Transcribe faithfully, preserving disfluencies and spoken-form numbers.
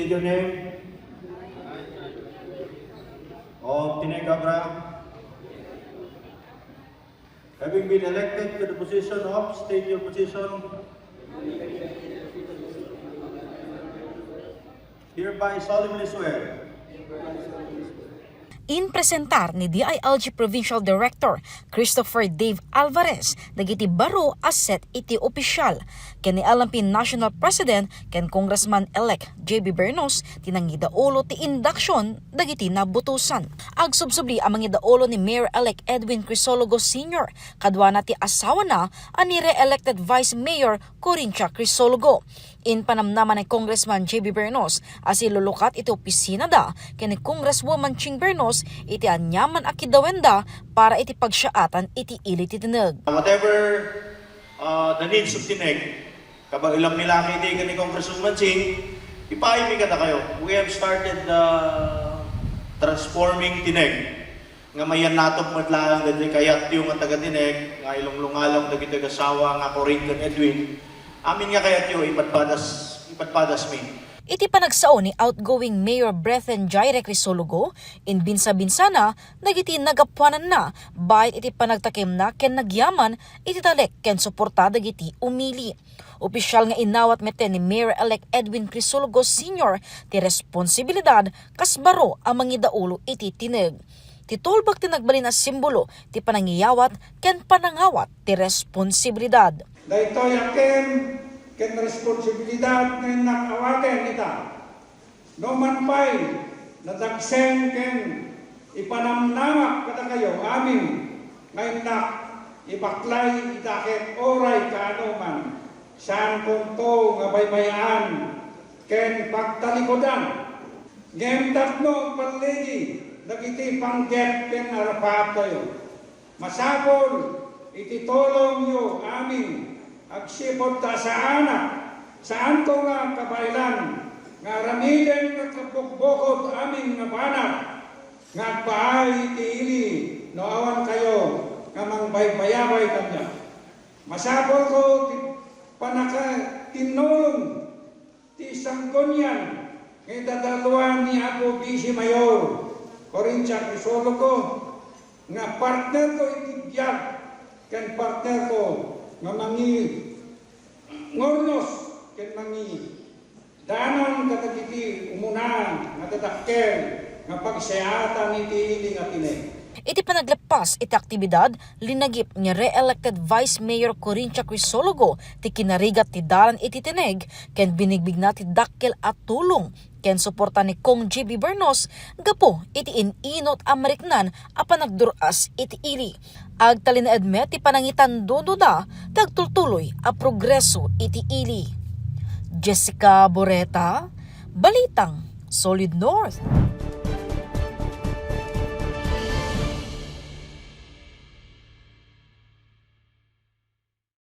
Your name? Of Tineg Abra. Having been elected to the position of, state your position. Hereby solemnly swear. Inpresentar ni D I L G Provincial Director Christopher Dave Alvarez dagiti baro a set iti opisyal ken ni L M P National President ken Congressman-elect J B Bernos ti nangidaulo ti indaksion dagiti nabutosan. Agsubsubli a mangidaulo ni Mayor-elect Edwin Crisologo Senior kaduana ti asawana a ni re-elected Vice Mayor Corinthia Crisologo. Impanamnama ni Congressman J B Bernos a silulukat iti opisinada ken ni Congresswoman Ching Bernos iti aniaman a kidawenda para iti pagsaatan iti ili ti tineg. Whatever uh, the needs of Tineg, kabaelam ni Lucky Day ken ni Congresswoman Ching, ipaaymi kadakayo. We have started uh, transforming Tineg. Nga mayannatok met laeng dagiti kayatyo nga taga-Tineg nga ilunglungalong dagiti agasawa nga Corinne ken Edwin. Amin nga kayatyo, ipadpadas, ipadpadasmi. Iti panagsao ni outgoing Mayor Brethen Jaire Crisologo, inbinsabinsana dagiti nagapuananna bayat iti panagtakemna ken nagyaman iti talek ken suporta dagiti umili. Opisyal nga inawat metten ni Mayor-elect Edwin Crisologo Senior ti responsibilidad kas baro a mangidaulo iti tineg. Ti tulbak ti nagbalin a simbolo ti panangiyawat ken panangawat ti responsibilidad. Daytoy a ken ken responsibilidad nga innak awaten ita. No man pay, nadagsen ken ipanamnamak kadakayo amin nga innak ibaklay ita ket uray kaano man, saankonto nga baybay-an ken pagtalikudan. Ngem tapno palligi dagiti panggep ken arapaaptayo, masapul iti tulongyo amin agsipud ta saanak, saanko nga kabaelan nga aramiden nga kabbukbukod amin nga banag nga agpaay iti ili no awankayo nga mangbaybayabay kaniak. Masapulko ti pannakatinnulong ti sanggunian nga idadaluan ni Apo Vice Mayor Corinthia Crisologo nga partnerko iti biag ken partnerko nga mangingurnos ken mangidanon kadagiti umuna nga dadakkel nga pagsayaatan iti ili nga tineg. Iti panagleppas iti aktibidad, linagip ni re-elected Vice Mayor Corinthia Crisologo ti kinarigat ti dalan iti tineg ken binigbigna ti dakkel a tulong ken suporta ni Cong J B Bernos gapu iti in-inut a mariknan a panagdur-as iti ili. Agtalinaed met ti panangitandudoda ti agtultuloy a progreso iti ili. Jessica Boreta, Balitang Solid North.